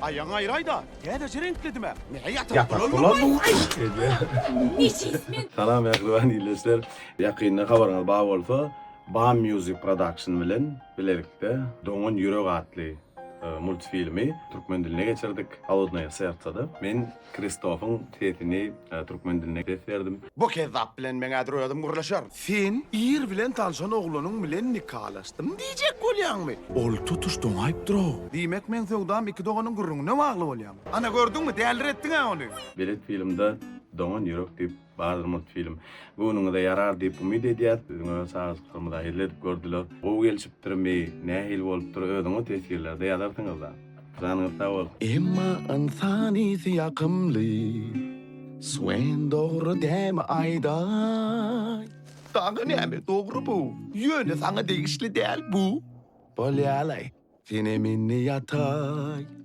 Aýagyňy aýraý-da, täzeçe reňkledim-ä. Nä ýatak Ýatak bolanmy? bolanmy? Nejis men. Salam mähriban ildeşler. Ýakynda habaryňyz bar bolsa, Bam Music Production bilen bilelikde Doňan ýürek atly multfilmi türkmen diline geçirdik. Holodnoye serdsada. Men Kristofyň sesini türkmen diline ses berdim. Bu kezzap bilen men häzir özüm gürleşerin. Sen ir bilen tanşan oglanyň bilen nikalaşdym diýjek bolýaňmy? Ol tutuş doňaýypdyr-ow. Diýmek, meň söwdam iki doganyň gürrüňine bagly bolýamy? Ana, gördüňmi, däliretdiň-ä ony. Belet filmde Doňan ýürek diýip bardyr multfilm. Göwnüňize ýarar diýip umyt edýäs. Biziň öz çagajyklarymyza hezil edip gördüler. Gowy gelşipdirmi, nähili bolupdyr özüňiz teswirlerde ýazarsyňyzda. Janyňyz sag bolsun. Emma ynsan ysy ýakymly. Swen dogry dämi aýdaý. Saňa näme dogry bu. Ýöne saňa degişli däl bu. Bolýalaý. Senem indi ýataý.